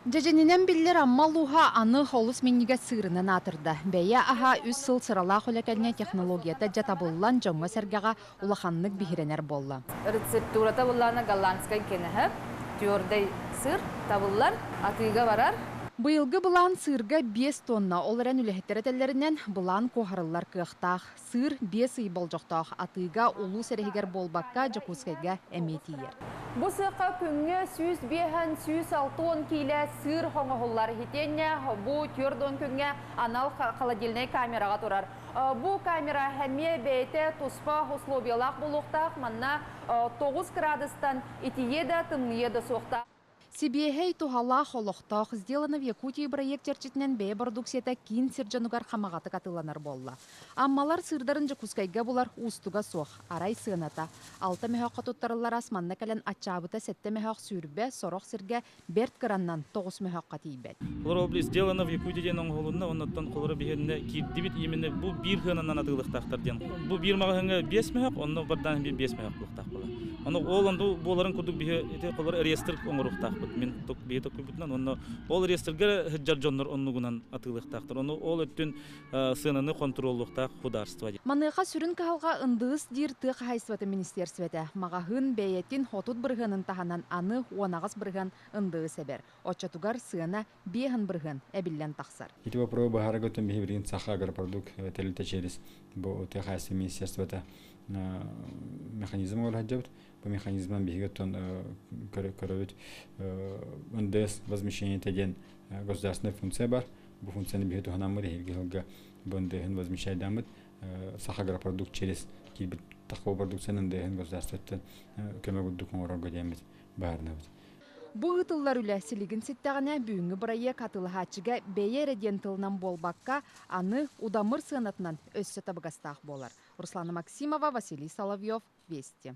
Дьэдьэнинэн биллэр Амма улууһа аны олус минньигэс сыырынан аатырда. Бэйэ аһа үс сыл сыралаах үлэ кэннэ технологията дьэ табыллан дьоҥҥо-сэргэҕэ улаханнык биһирэнэр буолла. Рецептурата буллаана голландскай кенеһэ, твердый сыр табыллар, атыыга барар. Быйылгы былаан сыырга 5 тонна, ол эрэн үлэһиттэр этэллэринэн, былаан куоһарыллар кыахтаах. Сыыр 5 ый болдьохтоох атыыга улуус эрэһигэр буолбакка Дьокуускайга эмиэ тиийэр. Бу сыахха күҥҥэ 105 160 киилэ сыыр хоҥоһуллар. Итиэннэ бу 40 күҥҥэ анал холодильнай камераҕа турар. Бу камера эмиэ бэйэтэ туспа условиялаах буолуохтаах. Манна 9 градустан итийиэ да, тымныйыа да суохтаах. Сибиэһэй туһалаах олохтоох «Сделано в Якутии» бырайыак чэрчитинэн бэйэ бородууксуйата киин сир дьонугар хамаҕатык атыыланар буолла. Аммалар сыырдарын Дьокуускайга булар уустуга суох, арай сыаната. 6 мөһөөххө туттарыллар ас манна кэлэн аччаабыта 7 мөһөөх 20, сорох сиргэ бэрт кыраннан 9 мөһөөххө тиийбэт. Холобур, били «Сделано в Якутии» диэн оҥоһулунна, оннуттан холобур биһиэннэ киирдибит именно бу биир сыананан атыылыахтаахтар диэн. Бу биир маҕаһыыҥҥа 5 мөһөөх, онно бардаан 5 мөһөөх буолуохтаах буолар. Ону ол онду буоларын курдук биһи ити холобур реестр оҥоруохтаахпыт. Мин биһи токуйбутунан онно ол реестргэ сылдьар дьоннор оннугунан атыылыахтаахтар. Ону ол өттүн сыананы хонтуруоллуохтаах государство. Маныаха сүрүн кыһалҕа ындыыс диир тыа хаһаайыстыбатын министиэрстибэтэ. Маҕаһыын бэйэтин 30 бырыһыанын таһынан аны 18% ындыыс эбэр. Оччотугар сыана 5% эбиллэн тахсар. Ити вопрос быһаарарга өттүн биһи билигин Саха агропродукт тэрилтэ через бу тыа хаһаайыстыба министерствота механизм оҥоро сылдьабыт. Бу механизман биһиги оттон көрөбүт НДС возмещение диэн государственная функция бар. Бу функцияны биһи туһанаммыт эһиилги сылга бу НДС возмещайдааммыт Саха агропродукт через киирбит такого продукцияны НДС государствоттан көмө курдук оҥорорго диэммит баарынабыт. Бу ыытыллар үлэ силигин ситтэҕинэ бүгүҥҥү бырайыак атыылаһааччыга бэйэ эрэ диэн тылынан буолбакка, аны удамыр сыанатынан өссө табыгастаах буолар. Руслана Максимова, Василий Соловьев, Вести.